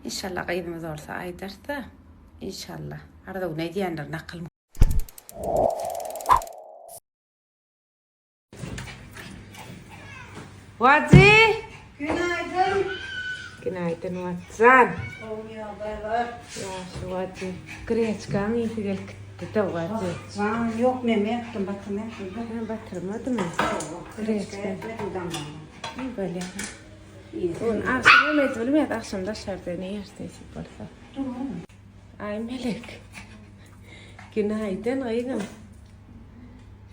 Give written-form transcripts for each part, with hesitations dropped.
Inşallah gyzymyz bolsa aýdarys-da. Inşallah. Arzuwyny edýändir nakylym. Wajy! Günaydın. Günaydın Watjan. Gowy ýagdaý bar. Ýagşy Wajy. Greçkaň ysy gelip gitdi-de Wajy. Jan ýok neme etdim batyrma etdim. Ha batyrmadymy? Greçka etmedim daňdan. Bolýar. Bu gün agşam hem edip bilmeýäs, agşam daşarda ne ýerse nesip bolsa. Aý Melek. Günaydın gyzym.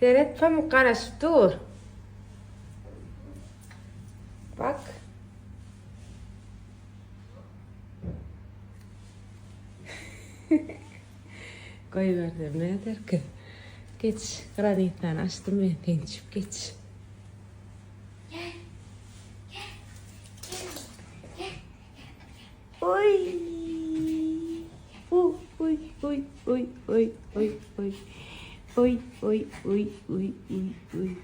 Seret pamuk garaşyp dur. Bak. Goýbersem näderkin? Geç, granitany açdym men seň üçin. Geç. Oý. Uý, uý, uý, uý, uý, uý, uý. Uý, uý, uý, uý, uý, uý.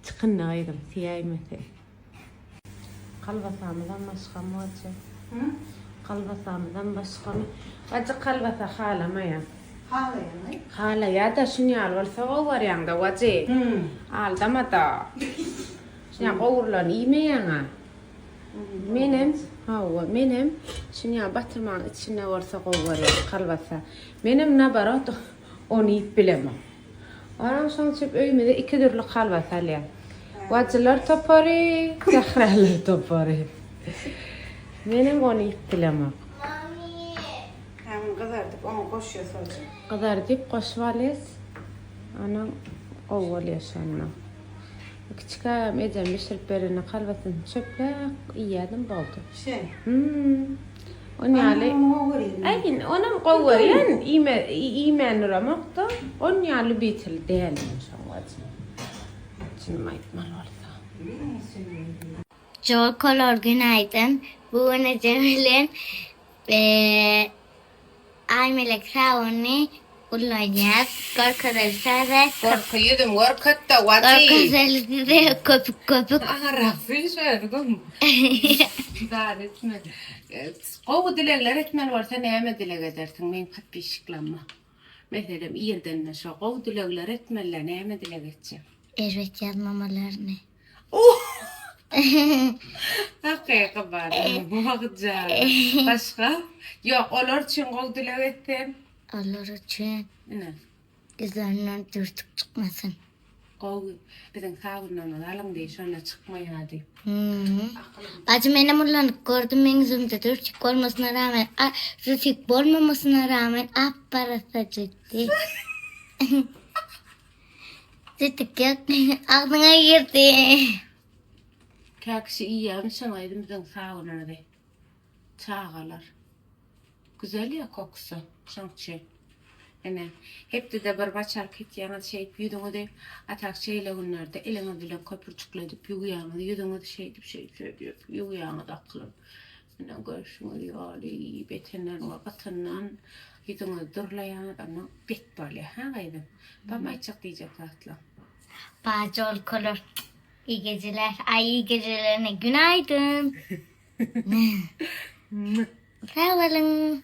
Çykynda gyzym, siýäýmese. Kolbasamyzam başgamy wajy? Kolbasamyzam başgamy? Wajy kolbasa halamaýan. Halaýaňmy? Halaýa-da şuny ýaly bolsa gowy görýäň-dä wajy. Aldama-da. Şuny ýaly gowrulan iýmeýäň-ä. Menem, hawa, menem şuny ýaly batyrmagyň içinde bolsa gowy görýän kolbasa. Menem naborot ony iýip bilemok. Onam şoň üçin öýümize iki dürli kolbasa alýan. Wajylar topary, sähralar topary. Menem ony iýip bilemok. Hä, muny gyzardyp, oňa goşýas hojam. Gyzardyp goşup alýas. Onam gowy bolýar şonda. Kiçikäm ejem bişirip berende kolbasyny çöpläk iýýärdim boldy. Şeý. Hum. On ýaly. Aý, onam gowy görýän, iýme, iýmän duramok-da. On ýaly lübitel däl men şoň wajy. Çynymy aýtmaly bolsa. Jolkalar günaýdyn. Bu gün ejem bilen Aýmelek sabyny ulanýas. Görkezeli täze. Gorky ýüzüň görkezde wajy. Görkezeli size köpük köpük. Aňyrrak süýşer güm. Zat etme. Gowy dilegler etmeli bolsa näme dileg edersiň meň podpisçiklemma. Meselem irden şo gowy dilegler etmeli näme dileg etjek. Erbet ýazmamalaryny. Hakyky bar. Wagja. Başga? Ýok, olar üçin gowy dileg etsem. Olar üçin. Ine. Ýüzlerinden dürtük çykmasyn. Gowy. Biziň sabynlarymyzy alyň diý, şonda çykmaýar diý. Bajy menem ullanyp gördüm, meň ýüzümde dürtük bolmasyna rağmen, dürtük bolmamasyna rağmen ap-arassaja etdi. Dürtük ýok, agzyňa girdi. Kä kişi iýýärmiş şoň gyzym biziň sabynymyzy. Çagalar. Güzel ýa kokusy. Şoň üçin. Ine, hepdede bir baçaryp gitýäňiz şeýdip ýüzüňizi, a tak şeýle günlerde eliňiz bilen köpürjikledip ýuwýaňyz ýüzüňizi şeýdip şeýdip şeýdip ýuwýaňyz akylyp. Ine görşüňiz ýaly betinden we gytyndan ýüzüňizi durlaýaňyz ondan bet bolýar hä gyzym. Barmy aýtjak diýjek zatlaň? Bar jolkalar. Iyi geceler. Ay iyi geceler ne günaydın. Sag boluň.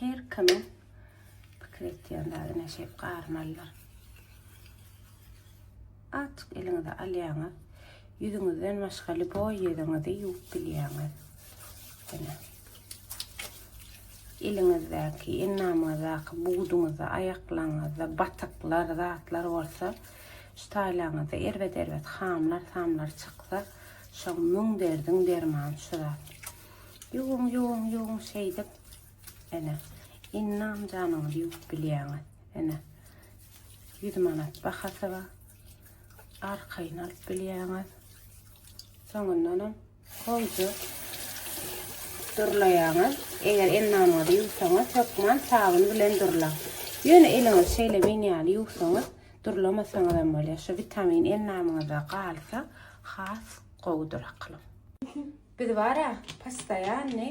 Her kimiň pikir etýän zadyna şeýdip garmalydyr. Açyk eliňize alýaňyz. Ýüzüňizden başga lýuboý ýeriňizi ýuwup bilýäňiz. Ine. Eliňizdäki, endamyňyzdaky, buduňyzda, aýaklaryňyzda batyklar, zatlar bolsa, şu taýlaryňyzda erbet-erbet hamlar-samlar çyksa, şoň müň derdiň dermany şu zat. Ýuwuň, ýuwuň, ýuwuň şeýdip, ene, endam janyňyzy ýuwup bilýäňiz. Ene, 100 manat bahasy bar. Arkaýyn alyp bilýäňiz. Soňundanam Gowja durlaýaňyz. Eger endamyňyzy ýuwsaňyz, hökman sabyn bilen durlaň. Ýöne eliňizi şeýle men ýaly ýuwsaňyz, durlamasaňyz hem bolýar. Şu witamin endamyňyzda galsa, has gowudyr akylym. Biz bara postoýanny,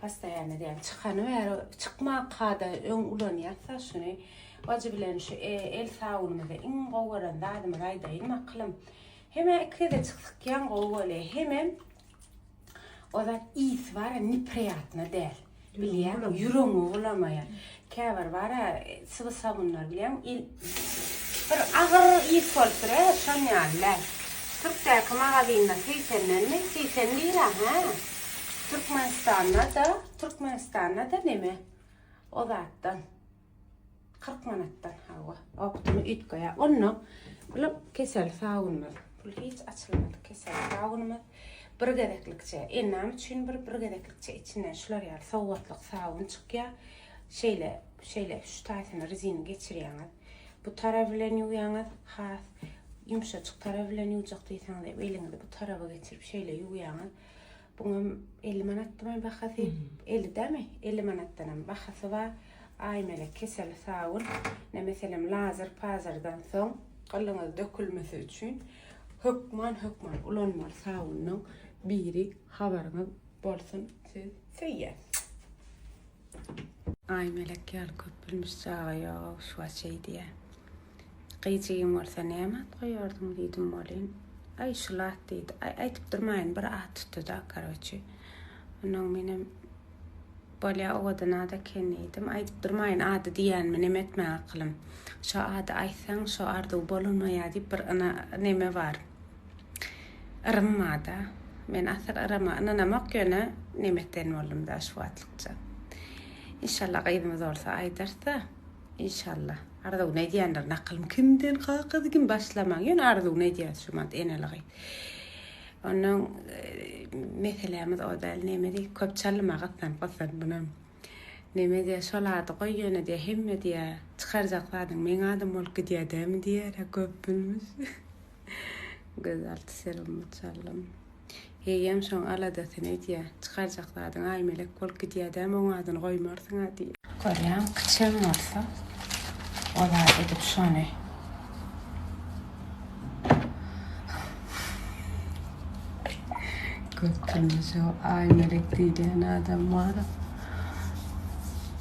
postoýanny diýýän, çykany bäri çykmaka-da öň ulanýas-da şuny. Wajy bilen şu el sabynymyzy iň gowy gören zadymyzy aýdaýynmy akylym? Hemä iki gezejik sykýaň gowy bolýar. Hemem o zat ysy bar-a nepriýatny däl. Bilýäňmi, ýüregiňi bulamaýar. Käbir bar-a sywy sabynlar bilýäňmi, il bir agyr ys bolup dur-a, şon ýaly däl. Türkdäki magazynda segsendenmi, 80 lira, hä? Türkmenistanda-da, Türkmenistanda-da neme, o zatdan. 40 manatdan hawa. Optymy üýtgeýär. Onda bu kesel sabunymyz. Bu hiç açylmadyk kesel sabunymyz. Bir gezeklikçe ennam üçin bir bir gezeklikçe içinden şular ýaly sowgatlyk sabun çykýar. Şeýle şeýle şu taýsyny rezini geçirýäňiz. Bu tarap bilen ýuwýaňyz, has ýumşajyk tarap bilen ýuwjak diýseňiz, eliňizi bu taraba geçirip şeýle ýuwýaňyz. Buňam 50 manatdymy bahasy? 50 dämi? 50 manatdanam bahasy bar. Aýmelek keseli sabun. Ne meselem lazer pazerden soň gylyňyz dökülmesi üçin hökman hökman ulanmaly sabunyň biri habaryňyz bolsun siz söýýän. Aýmelek ýaly köp bilmiş çaga ýok şu wagt şeý diýýär. Gyjygym bolsa näme at goýardyň diýdim welin, aý şul at diýdi. Aý aýdyp durmaýyn bir at tutdy-da karoçi. Onnoň menem bolýa owadan at eken diýdim. Aýdyp durmaýyn ady diýýänimi neme etmäň akylym. Şo ady aýtsaň şo arzuw bolunmaýar diýip bir yna neme bar. Yrym bar-da. Men asyl yryma ynanamok ýöne neme eden boldum-da şu wagtlykça. Inşallah gyzymyz bolsa aýdarys-da. Inşallah. Arzuwyny edýänler nakylym kimden kakasy kim başlamaň ýöne arzuwyny edýär şu mat eneli gyz. Ondan e, meselämiz o däl neme diý köp çalyma gyssanyp gyssanyp bunam. Neme diýär şol ady goý ýöne diýär hemme diýär çykarjak zadyň meň adym bolup gidýär dämi diýär köp bilmiş. Gözalty serumy çaldym. Eýýäm şoň aladasyny edýä. Çykarjak zadyň Aýmelek bolup gidýä dämi oň adyny goýmarsyň-a diýýä. Görýäň, kiçem bolsa, o zat edip şony. Götürmese o Aýmelek diýilýän adam bar-a.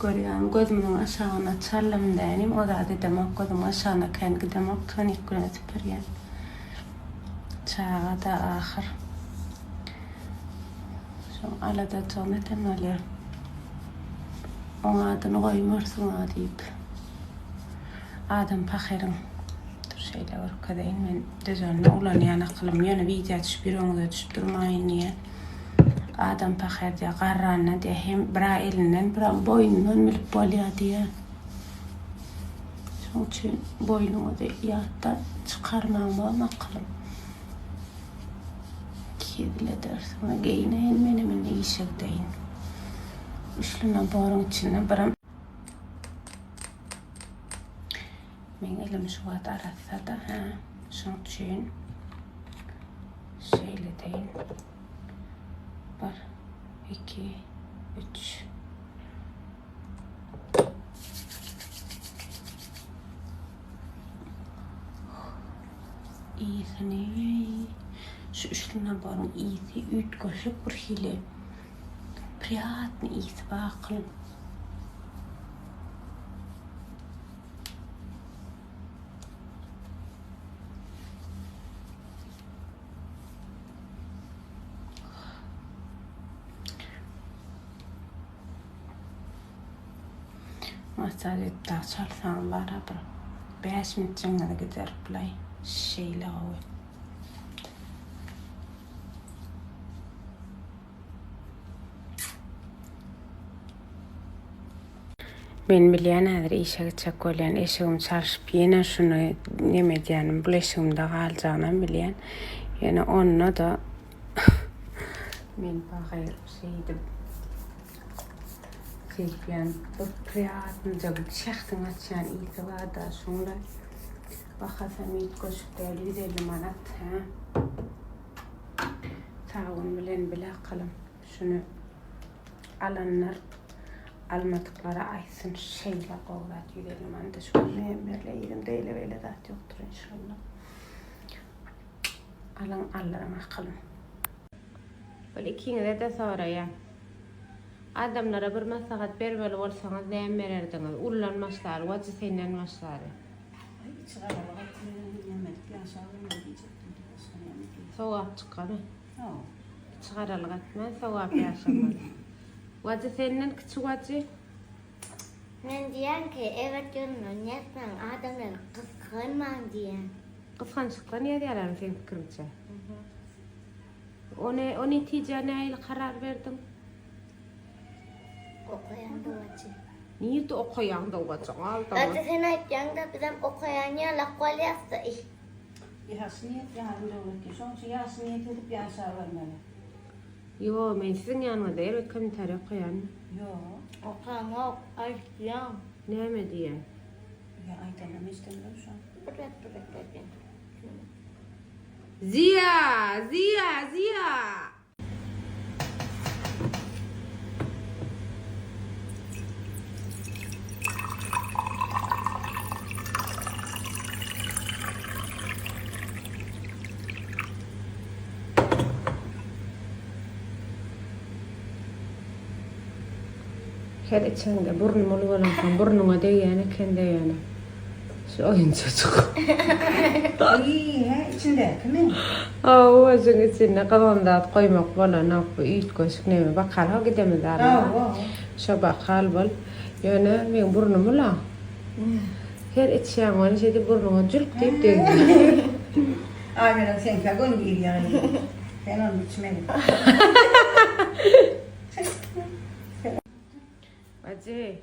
Görýäň, gözümiň aşagyna çaldym dänim, o zat edemok, gözümiň aşagyna kän gidemok, tonik bilen süpürýän. Çaga-da ahyr. Şoň aladaçygyny eden bolýar. Oň adyny goýmarsyň-a diýip. Adam pahyryň. Dur şeýle görkezeýin men düzenini ulanýan akylym ýöne wideo düşüp ýüregiňize düşüp durmaýyn diýe. Adam pahyr diýe garranda diýe hem bira elinden bira boýnundan bilip bolýar diýe. Şoň üçin boýnuňyzy ýatdan çykarmaň bormy akylym. Hezil edersiňiz. Geýineýin menem indi işe gideýin. Üçli naboryň içinde biram Meň elim şu wagt arassa-da, hä. Şoň üçin şeýle deýin. Bir, iki, üç. Ysy şu üçli naboryň ysy üýtgeşik bir hili priýatny ysy bar akyl. Massaj edip dagy çalsaň bara bir 5 minutjygyňyzy gider bulaý. Şeýle gowy. Men bilýän häzir işe gitjek bolýan eşigimi çalşyp ýene şuny neme edýänim bul eşigimde galjagynam bilýän. Ýöne onda-da Men pahyr şeýdip şeýtýän bir priýatnyja bir şähdiň açýan ysy bar-da şoňla bahasam üýtgeşik däl 150 manat hä. Sabyn bilen bile akylym şuny alanlar almadyklara aýtsyn şeýle gowy zat 150 manada şu gün men berle ýerimde eýle beýle zat ýokdur inşallah. Alyň aldyryň akylym. Ol ikiňize-de soraýan. Adamlara bir maslahat bermeli bolsaňyz näme bererdiňiz? Ullan başlaly, Wajy senden başlaly. Aý içi garalyk etmän, nemelik ýaşabermeli diýjekdim-de, başga näme. Sogap çykany. Kiçi garalyk etmän sogap ýaşamaly. Wajy senden kiçi wajy. Men diýýän ki, erbet ýöründen ýazmaň, adamlary gysganmaň diýýän. Gysgançlykdan ýazýarlarmy seň pikiriňçe? O ne, o netijä nähili karar berdiň? Okaýan dowajy. Nirde okaýaň dowajyň aldama. Wajy sen aýtýaňda bizem okaýan ýalak bolýasda ih. Ýagşy niýet ýarym döwletdir. Şonuň üçin ýagşy niýet edip ýaşabermeli. Ýo, men siziň ýanyňyzda erbet kommentariý okaýan. Ýo. Okaňok, aýtýaň. Näme diýýän? Ýa aýdanam eşidemzok şo. Bir zat bir zat aýdýaň. Ziýa, Ziýa, Ziýa! Her içeňde burnum uly bolansoň burnuňa degýän eken degene. Şu oýunjajyk. Iý, hä, içindäkimi? Hawa, şuň içinde gyzgyn zat goýmak bolanok, bu üýtgeşik neme. Bakal-ha gidemiz arman. Şo bakal bol. Ýöne meň burnum ula. Her içýäň ony şeýdip burnuňa jülk diýip degýär. Aýmeren seňkä göni girýär. Sen ony içmeli. Bajy.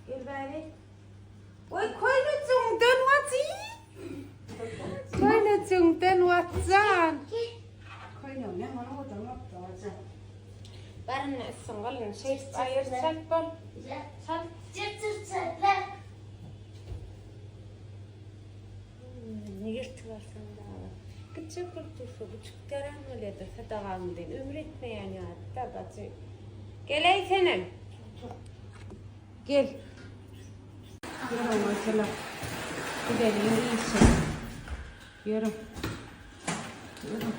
Gel bäri. Oý köýnejiňden wajy. Köýnejiňden wajan. Köýnegim ýaman owadan bolupdyr wajy. Baryny üstüň gylyny şeýdip aýyr çalt bol. Çalt. Çyrt çyrt çartlak. Ýyrtyp alsaň dagy. Gitjek bolup dursa bu çykdaram bolýa-da sadagaň diýen ömür etmeýän ýaly-da bajy. Geleý senem. Gel. Ýörüň maşallah. Gideliň işe. Ýörüň. Ýörüň.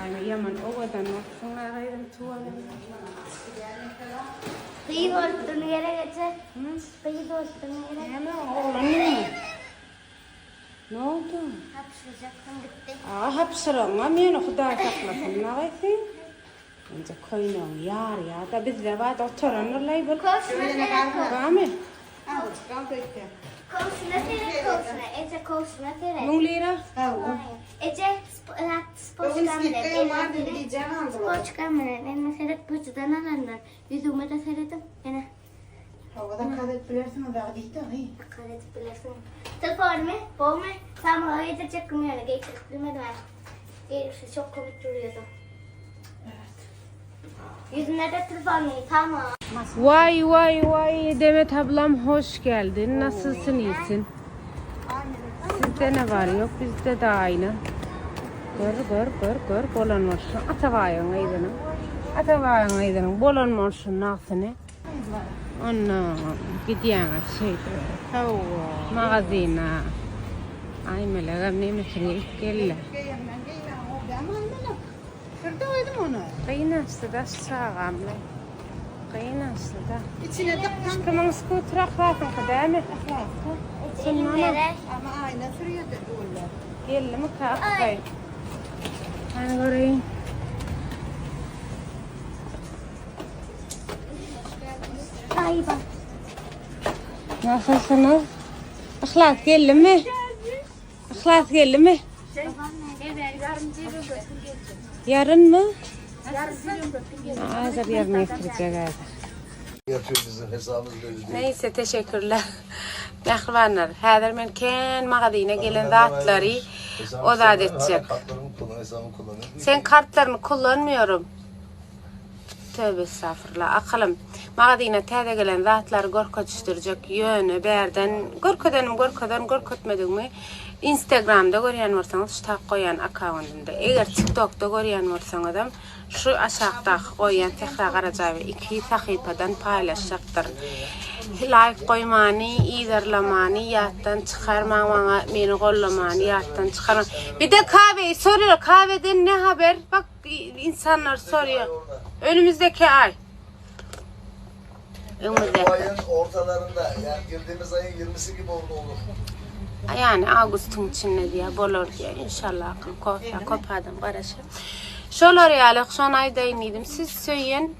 Aý ýaman owadan bolupsyňlar gyzym tüweleme. Gyz bolupdyryn gerek eje. Gyz bolupdyryn gerek. Näme oglan näme? Ne oldu? Hapşyrajakdym gitdi. Aga hapşyragyňam ýöne Hudaý saklasyn nagaýsy. Indi köýnegiň ýary ýa-da bizde bar oturandyr-laý bul. Kowşuna seret kow. Barmy? Kowşuna seret kowşuna. Eje kowşuna seret. 1000 lira. Eje spoçkam bilen. Spoçkam bilen. Ene seret poçtadan alanlar. Ýüzüme de seredip. Ene. Hawa zakaz edip bilersiňiz dagy diýdi agy. Zakaz edip bilersiňiz. Telefonumy, gowmy? Samyga getirjekdim ýöne getirip bilmedim. Gerisi çok komik duruyordu. Evet. Yüzüne de telefonumu tamam. Vay vay vay Demet ablam hoş geldin. Nasılsın iyisin? Sizde ne var yok bizde de aynı. Gör gör gör gör bolan bolsun. Atabaýyň gyzynyň. Atabaýyň gyzynyň bolan bolsun nagsyny. Onda gidýäňiz şeýdip. Hawa. Magazyna. Aý melegem nemesini ilk geldi. Geýenden geýmän bolýarmy aý melek? Şurada goýdum ony. Gynançly-da şu çagamly. Gynançly-da. Içine dyksaň. Şu kimiň skuter Ahlasyňky dämi? Ahlasky. Şundanam. Ama aýna sürýärdi öwüller. Geldimika Akbaý? Hany göreýin. Nasylsyňyz? Yhlas geldimi? Yhlas geldimi? Ýarynmy? Hazır ýerine ýetirjek häzir. Yapıyor bizim hesabımız belli değil. Neyse teşekkürler. Mähribanlar, häzir men kän magazyna gelen zatlary o zat etjek. Kartlarımı kullan, hesabımı kullanıyorum. Sen kartlaryny kullanmıyorum. Tövbe estağfurullah. Akylym. Magazyna täze gelen zatlary görkezişdirjek. Ýöne bärden görkezenim görkezen görkezmedigimi Instagramda görýän bolsaňyz şu tak goýan akkauntymda. Eger TikTokda görýän bolsaňyzam şu aşakdaky goýan Sähra Garajaýewa 2 sahypadan paýlaşjakdyr. Laýk goýmany, yzarlamany ýatdan çykarmaň maňa meni gollamany ýatdan çykarmaň. Bir de kahveyi soruyor. Kahveden ne haber? Bak insanlar soruyor. Önümüzdeki ay. Bu Önümüzdeki. ayın ortalarında yani girdiğimiz ayın 20'si gibi orada olur. Ýani awgustyň içinde diýýär, bolar diýýär. Inşallah akym kofe köp adam garaşýar. Şolar ýaly şony aýdaýyn diýdim. Siz söýen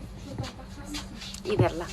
iderler.